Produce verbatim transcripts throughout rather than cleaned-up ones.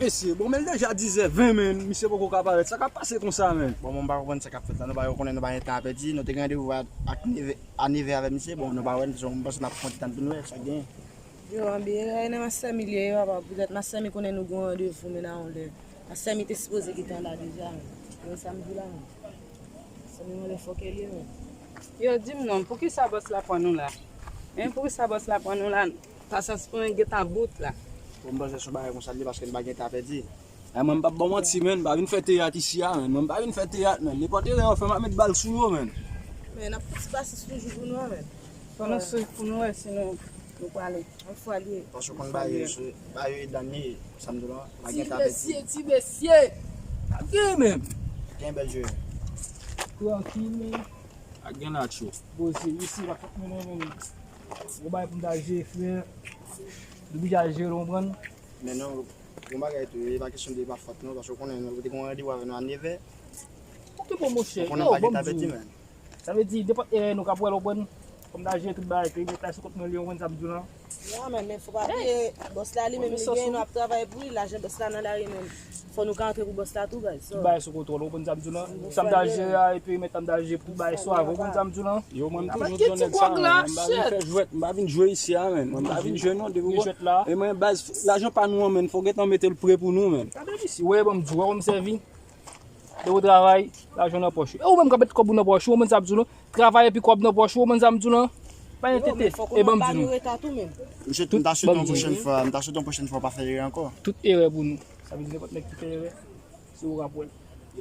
Mesye, bon, men l deja diz è ven, men misye poko ka parèt. Sa k ap pase konsa, men? Bon, mwen pa konprann sa k ap fèt la. Nou pa konnen, nou pa gen tan a pèdi. Nou te gen randevou a, ak neve, a neve avè misye. Bon, nou pa wè l, mwen panse n ap pran ti tan pou nou wè sa k genyen. Yo, anben, e nan Masèmi li ye, papa. Poutèt Masèmi konnen nou gen yon randevou, men nan yon lè. Masèmi te sipoze gentan la deja, men. Men sa m di la, men. Masèmi yon lè fòkè li ye, men. Yo, di m non, poukisa bòs la pran nou la? Hein, poukisa bòs la pran nou la? Pasyans pou mwen gentan bout la. Bon, m panse se yon bagay konsa li ye paske n pa gen tan a pèdi. Ay, mwen, m p ap ba w manti, men. M pa vin fè teyat isi a, men. Mwen, m pa vin fè teyat, men. Nenpòt erè yo fè, m ap met bal sou yo, men. Men, n ap fè ti pasyans toujou pou nou, men. Fò nou swiv pou nou wè si nou, nou prale. Yon fwa li ye. Paske w konn ba yo, se, ba yo e danye, sa m di w la, pa gen tan a pèdi. Ti mesye, ti mesye. Pa gen menm. Gen bèl jwe. Trankil, men. Pa gen la cho. Poze, isi, pa fòk mennen, men. Gon bagay pou m ta jere, frè. Nou oblije al jere, w konprann? Men non, gon bagay tou, e pa kesyon de pa fòt non, paske w konnen, nou te gon randevou avè nou a neve. Ok, bon, monchè. Ou konnen yo, pa gen tan a pèdi, men. Sa vle di, nenpòt erè nou k ap wè l, w konprann? Fò m ta jere tout bagay, perimèt la sou kont mwen li, w konprann sa m di w lan? Ya, men, men fò pa bliye, bòs la li menm li gen, nou ap travay pou li, lajan bòs la nan lari menm. Fò nou ka antre pou bòs la tou, guys. Tout bagay sou kontwòl, w konprann sa m di w lan? Sa m ta jere a, e perimèt la m ta jere pou tout bagay sou avè, w konprann sa m di w lan? Yo, mwen, m toujou di yon nèg sa, men, mwen, m pa vin fè jwèt, m pa vin jwe isi a, men. Mwen, m pa vin jwe non, depi w konn. E mwen, baz, lajan pa nou an, men, fò w gentan mete l pre pou nou, men. Gade isi, w wè, ban m di w, w wè kòm m sèvi. Lè w travay, lajan nan pòch ou. E ou menm k ap met kòb ou nan pòch ou, ou konprann sa m di w lan? Travay epi kòb nan pòch ou, ou konprann sa m di w lan? Pa gen tete, e ban m di nou. Misye, m ta swete yon pwochèn fwa, m ta swete yon pwochèn fwa w pa fè erè ankò. Tout erè pou nou. Sa vle di nenpòt nèg ki fè erè, se ou k ap wè l.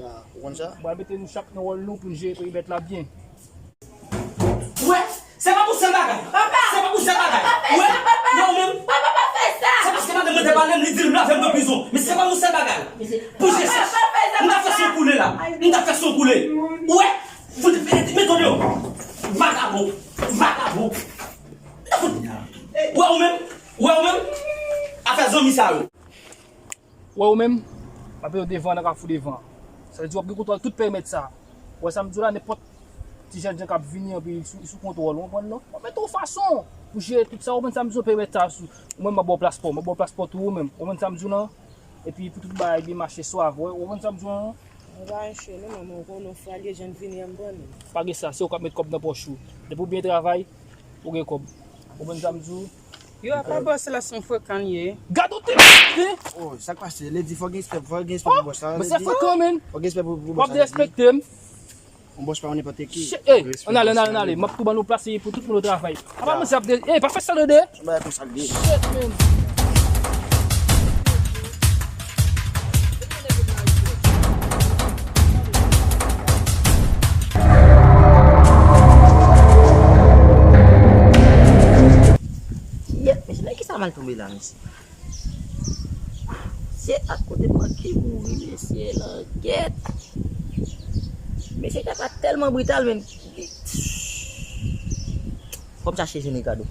Ya, ou konn sa? M pral mete nou chak nan wòl nou pou n jere perimèt la byen. Wè, se pa pou sèl bagay. Papa! Se pa pou sèl bagay. Papa, pa fè sa, papa! Wè, ou menm. Papa, pa fè sa! Se paske madanm mwen te pale m, li di l lave m nan prizon. Men se pa pou sèl bagay. Pou Jezi. Papa, pa fè sa, papa! M ta fè san koule la. M ta fè san koule. Wè, fout, mete w deyò. Vagabon. Vagabon. Wè, ou menm. Wè, ou menm. Afè zanmi sa yo. Wè ou menm, m ap yo devan nan kafou devan. Sa vle di w ap gen kontwòl tout perimèt sa. Wè sa m di w la, nenpòt ti jènjan k ap vini, anpi sou, sou kontwòl, ou konprann non? W ap mete w fason pou jere tout sa, ou konprann sa m di w, perimèt sa sou. Ou menm, m ap ba w plas pa w, m ap ba w plas pa w tou ou menm. Ou konprann sa m di w lan? Epi pou tout bagay byen mache swav, ou konprann sa m di w lan? Mwen pa enche non, manman, ou konnen yon fwa l ye, jan l vini an, m pran li. Pa gen sa, se ou k ap met kòb nan pòch ou. Depi w byen travay, ou gen kòb. Ou konprann sa m di w? Yo, apa bòs la se yon frekan li ye? Gade w te, hein? Oh, sa k pase? Lady, fò gen respè, fò gen respè pou bòs la. Men se frekan, men. Fò gen respè pou, pou bòs la, Lady. W ap derespekte m. Yon bòs pa yon nenpòt ki. Shit, ey, ann ale, ann ale, ann ale. M ap tou ban nou plas pou tout moun yo travay. Apa misye ap de, ey, pa fè sa, Lady. Yon bagay konsa k ye. Shit, man. Yèt, mesye, nan kisa m al tonbe la, mesye? Se ak kote pran ki mouri, mesye, langèt. Mesye, tèt la tèlman brital, men. Fò m chache Jenny kado.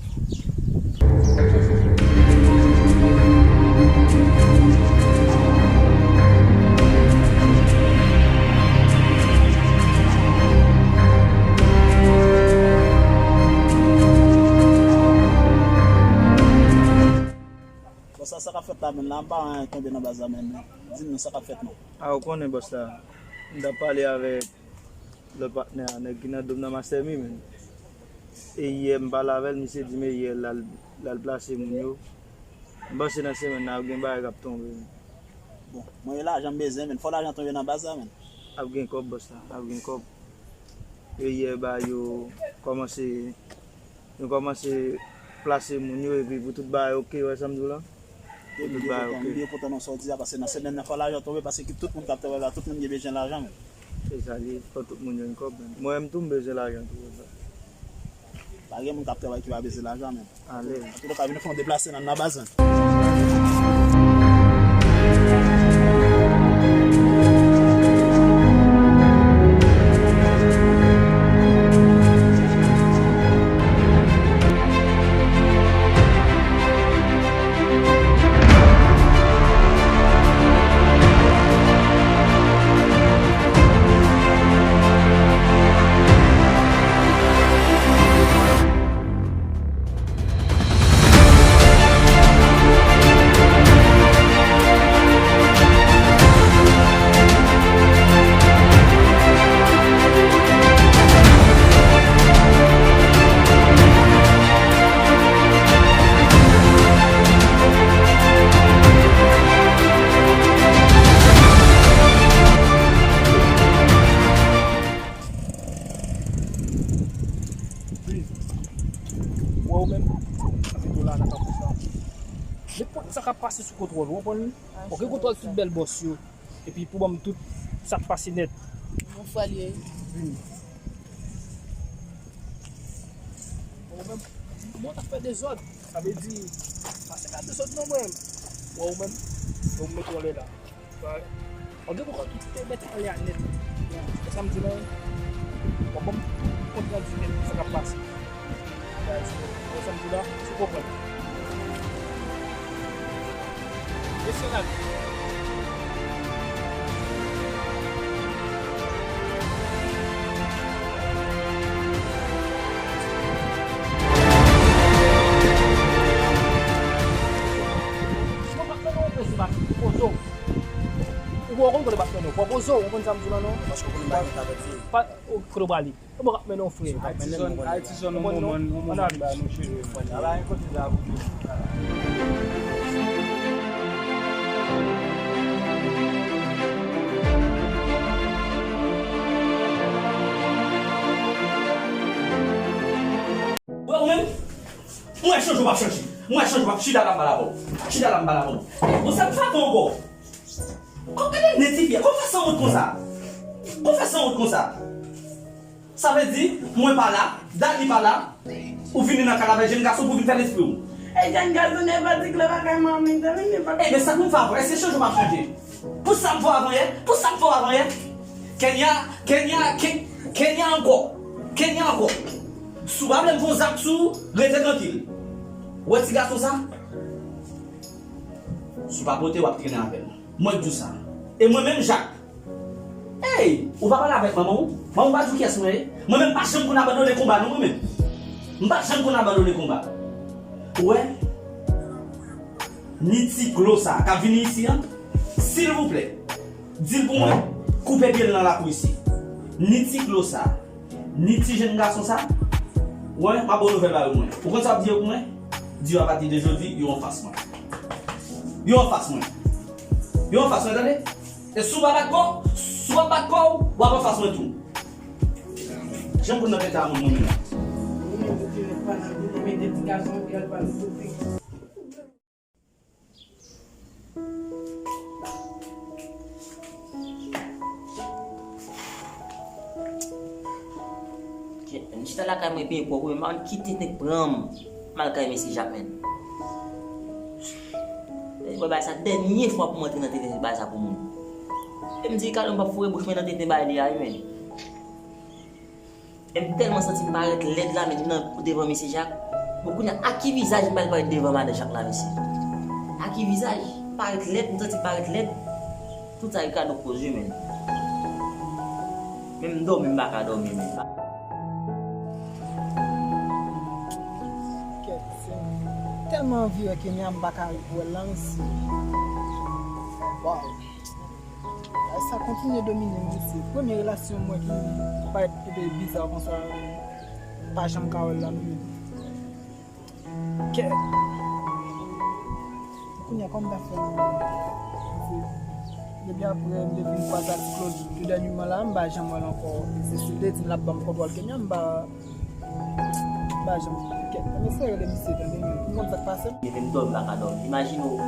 Bon, sa, sa k ap fèt la menm la, m pa wè anyen k tonbe nan baz la menm. Di m non, sa k ap fèt non. A, ou konnen bòs la. M t ap pale avèk lòt patnè a, nèg ki nan do m nan Master Mi menm. E yè m pale avè l, misye di m e yè l al, l al plase moun yo. M panse nan semèn nan ap gen bagay k ap tonbe. Bon, mwen e lajan m bezwen, men fò lajan tonbe nan baz la, men. Ap gen kòb, bòs la, ap gen kòb. E yè ba yo kòmanse, yo kòmanse plase moun yo, epi pou tout bagay oke, wè sa m di w la? Pou tout bagay oke. Yo kontan nan sa w di a, paske nan semèn nan fò lajan tonbe, paske tout moun k ap travay la, tout moun gen bezwen lajan, men. Se sa li ye, fò tout moun jwenn kòb, men. Mwen menm tou, m bezwen lajan tou, wè sa. Pa gen moun k ap travay ki pa bezwen lajan, men. Ale. Antouka, vin fè yon deplase nan, nan baz la. Wè ou menm, sa fè dola nan kanpous la. Nenpòt sa k ap pase sou kontwòl, ou konprann? Ou gen kontwòl tout bèl bòs yo. Epi pou ban m tout sa k pase nèt. Mon frè l ye. Vini. Ou menm, mwen t ap fè dezòd. Sa vle di, pase ka dezòd non mwen. Wè ou menm, ou met w anlè la. Wè. Ou gen pou kite mèt anlè a nèt. Wè sa m di la. W ap ban m tout kont randi nèt sa k ap pase. Wè sa m di la, si w konprann. Mesye n ale. Mwen pa fè non prezibak, pozo. Ou konn kote pa fè non, pozo, ou konn sa m di la non? Paske ou konn bagay ta vèt. Pa, ou kote w prale. Mwen pa mennen w frè. Ayiti zòn, Ayiti zòn, yon moman, yon moman ba nou cheve. Ala yon kote la pou jwe. Wè ou menm? Mwen chanje w ap chanje. Mwen chanje w ap chita la m pa la bon. Chita la m pa la bon. Bon, sa m frape ankò. Kòm gade nèg ti fi a, kòm fè sanwont konsa? Kòm fè sanwont konsa? Sa vle di, mwen pa la, Dali pa la, ou vini nan kay la avèk jèn gason pou vin fè lespri w. E jèn gason nèg pati klè pa kay manmi, tande nèg pati. Ebyen, sa pou m fè ankò? Èske chanje w ap chanje? Pou sa m fè w avanyè? Pou sa m fè w avanyè? Kenya, Kenya, Ke-, Kenya ankò. Kenya ankò. Si w pa vle m fè yon zak sou ou, rete trankil. Ou wè ti gason sa? Si w pa pote, w ap trennen avè l. Mwen k di w sa. E mwen menm, Jak, Ey, ou pa pale avèk manman w? Manman w pa di w kiyès mwen ye? Mwen menm pa janm konn abandone konba non mwen menm. M pa janm konn abandone konba. Ou wè? Ni ti klo sa k ap vini isi an, silvouplè, di l pou mwen koupe pye l nan lakou isi. Ni ti klo sa, ni ti jenn gason sa, wè, m ap ba w nouvèl ba yo mwen. Ou konn sa w ap di yo pou mwen? Di yo apati de jodi, yo anfas mwen. Yo anfas mwen. Yo anfas mwen, tande? E si w pa bat kò w, si w ap bat kò w, w ap anfas mwen tou. Jan pou n nan pete a moun moun menm. M chita lakay mwen byen pwòp wi, m pa konn ki tenten k pran m, m al kay mesye Jak menm. Mwen bay sa dènye fwa pou m antre nan tenten bay sa pou moun. E m di Ricardo m p ap foure bouch mwen nan tenten bay li a wi menm. E m tèlman santi m parèt lèd la menm nan devan mesye Jak. Bon kounye a, a ki vizaj m pral parèt devan madan Jak la mesye? A ki vizaj? M parèt lèd, m santi m parèt lèd. Tout sa Ricardo k koz wi menm. Menm dòmi m pa ka dòmi menm. Kèt, se tèlman anvi wè Kenya m pa ka wè l nan mesye. Waw. Ay sa kontinye domine m mesye. Premye relasyon mwen ki parèt enpe biza konsa, m pa janm ka wè l nan menm. Kèt. Kounye a kòman m ta fè menm? Paske depi apre m te fin kwaze ak Ti Claude tou dènyèman la, m pa janm wè l ankò. Se si l te di m l ap ban m kontwòl Kenya, m pa, m pa janm. Kèt, men se rele misye tande, men m konn sa k pase m. Li menm dòmi m pa ka dòmi. Imajine w,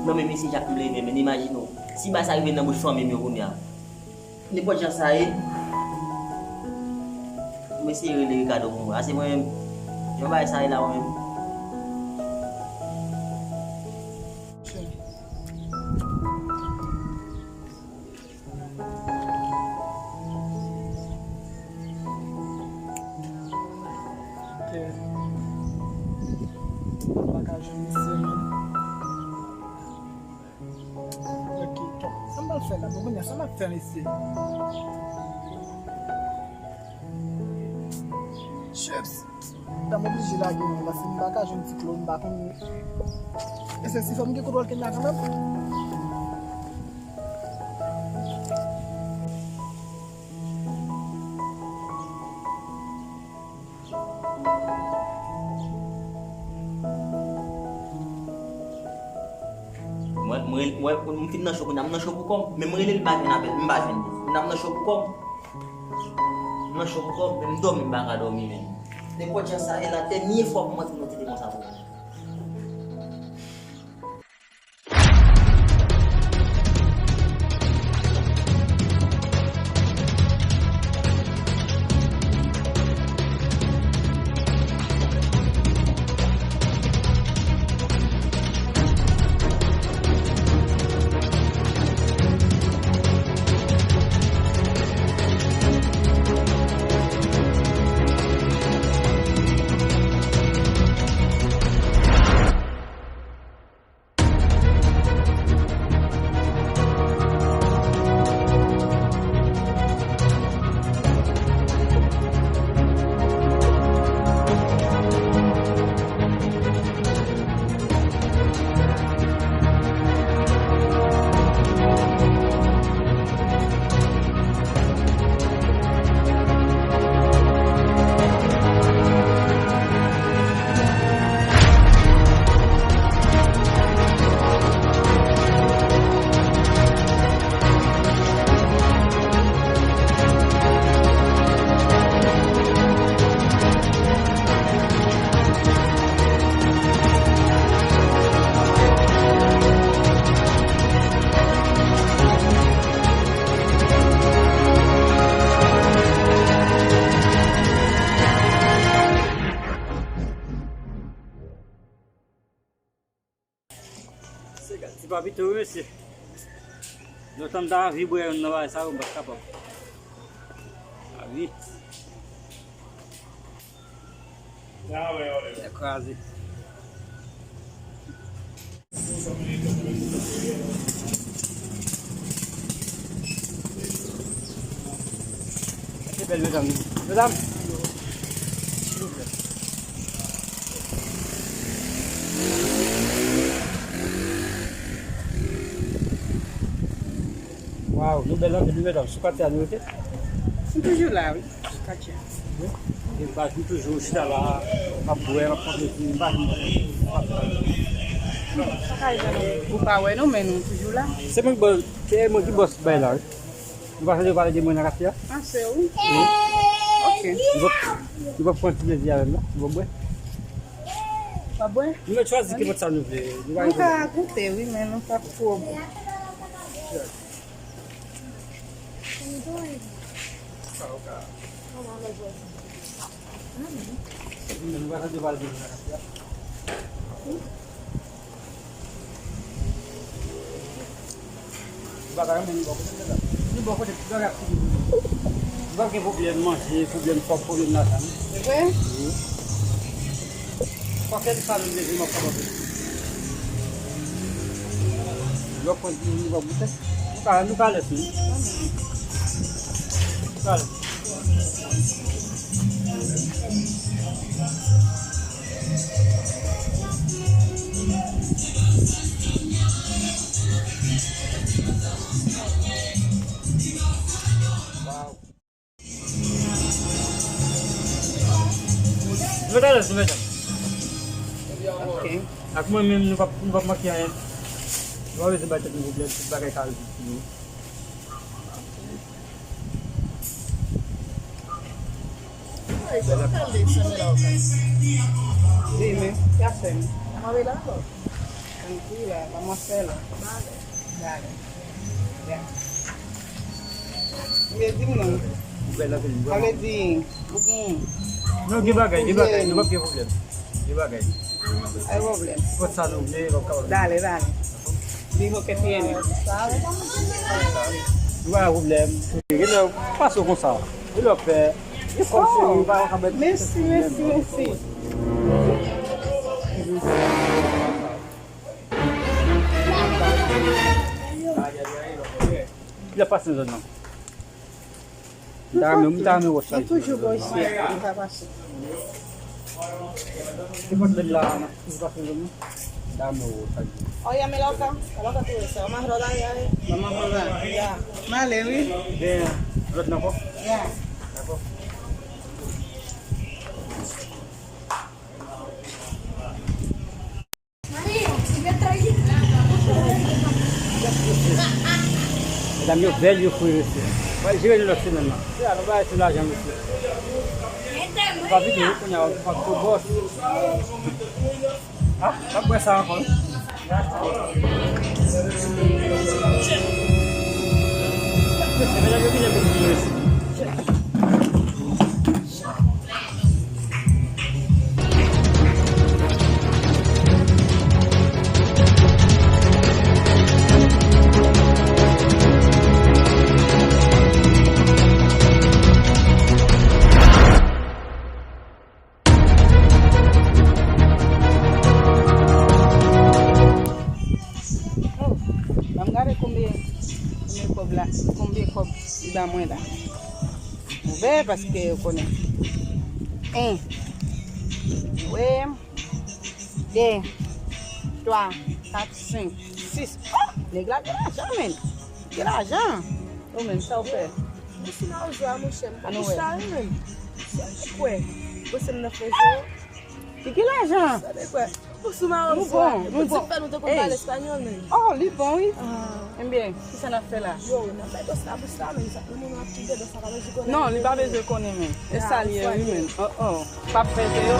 nan men mesye Jak m leve, men imajine w, si bagay sa rive nan bouch fanmi m yo kounye a. Nenpòt jan sa ye, m eseye rele Ricardo pou mwen. Ase mwen menm, jan bagay sa ye la mwen menm. Ok. M pa ka jwenn misye menm. Ok, tok. Sa m pral fè la? Bon, kounye a, sa m ap fè, mesye? Chips! Sa m oblije lage non, paske m pa ka jwenn Ti Claude, m pa konn. E se si fò m gen kontwòl Kenya kanmenm. Mwen, mwen, mwen, mwen fin nan cho kounye a, m nan cho pou kò m. Men m rele l, m pa jwenn apèl, m pa jwenn li. Kounye a m nan cho pou kò m. M nan cho pou kò m, men m dòmi, m pa ka dòmi menm. Nenpòt jan sa ye la, dènye fwa pou m antre nan tete konsa pou ou. Se gad ti papito wi mesye. Lontan m ta anvi bwè youn nan bagay sa yo, m pa t kapab. A wi. Tèt kraze. Mèt bèl medam. Medam. Waw, nou bèl anpil wi medam. Sou katye a nou rete? M toujou la wi, sou katye a. Gen baz m toujou chita la, m ap bwè, m ap konte ti baz m. Sa ka rive nou, ou pa wè nou, men nou toujou la. Se mwen ki bòs, se mwen ki bòs bay la wi. Nou pa tande yo pale de mwen nan katye a? A, se ou? Wi. Ok. Nou p ap, nou p ap pran ti plezi avè m non, nou p ap bwè. W ap bwè? Nou mèt chwazi kenpòt sa nou vle. Nou pa... Nou ka goute wi, men nou p ap twò bwè. Nou pa gen pwoblèm manje, pwoblèm kòb, pwoblèm lajan. Se vre? Wi. Paske li sa nou bezwen, m ap kapab. Lè w konn di nou pa goute. Nou ka, nou ka lès nou. Nou ka lès. Waw. Nou mèt alèz, nou mèt alèz. Ok. Ak mwen menm, nou p ap, nou p ap manke anyen. Nou pa bezwen bay tèt nou pwoblèm, tout bagay ka rezoud pou nou. Wi, men, sa fè m. Ann kouri la, manman fè la. Dale. Ya. Vle di m non. Sa vle di, ou gen... Non, gen bagay, gen bagay, nou p ap gen pwoblèm. Gen bagay. Pa gen pwoblèm. Nenpòt sa nou vle, nou ap kapab. Dale, dale. Di ok, T N M. Nou pa gen pwoblèm. Gen lè w pase w konsa. Gen lè w fè. Gen kòm se nou pa ka mèt. Mèsi, mèsi, mèsi. Kilè pase nan zòn nan? M ta renmen, m ta renmen wè sa. M toujou bò isi a, m pa pase. Se kot lè la, m ap toujou pase nan zòn nan. M ta renmen wè sa. Oye, me loca, me loca tú dices, vamos a rodar ya, eh. Vamos a rodar. Ya. M ale, wi. Gen lòt nan kò? Ya. Dakò. Medam yo bèl, yo fre, mesye. Mwen jere nou lòt semèn nan. Se la, nou bay sou lajan, mesye. Nou pa vide, wi, kounye a, nou pa gwo bòs. Ah, pa bwè sa ankò, wi. Mesye, medam yo vin pou yo isi. Oh, ban m gade konbyen, konbyen kòb la, konbyen kòb li ba mwen la. Ouvè paske yo konnen. En. Wi. De. Twa. Kat. Senk. Sis. Oh! Nèg la gen lajan, menn. Gen lajan. Ou menm, sa w fè? Mwen si mawozo a, monchè, m pa konn sa, wi, menn. Sa w kwè? Bon, se m nan fè zo. Li gen lajan. Sa w kwè? Bon, sou mawozo a, nou bon, nou bon. Fè nou tankou pale espanyòl, menn. Oh, li bon, wi. Ah. Ebyen, kisa n ap fè la? Yo, n ap bay bòs la bous la, menn. Sa, nou moun ap toude, bòs la pa bezwen konnen. Non, li pa bezwen konnen, menn. E sa l ye, wi, menn. Oh, oh. P ap fè yo.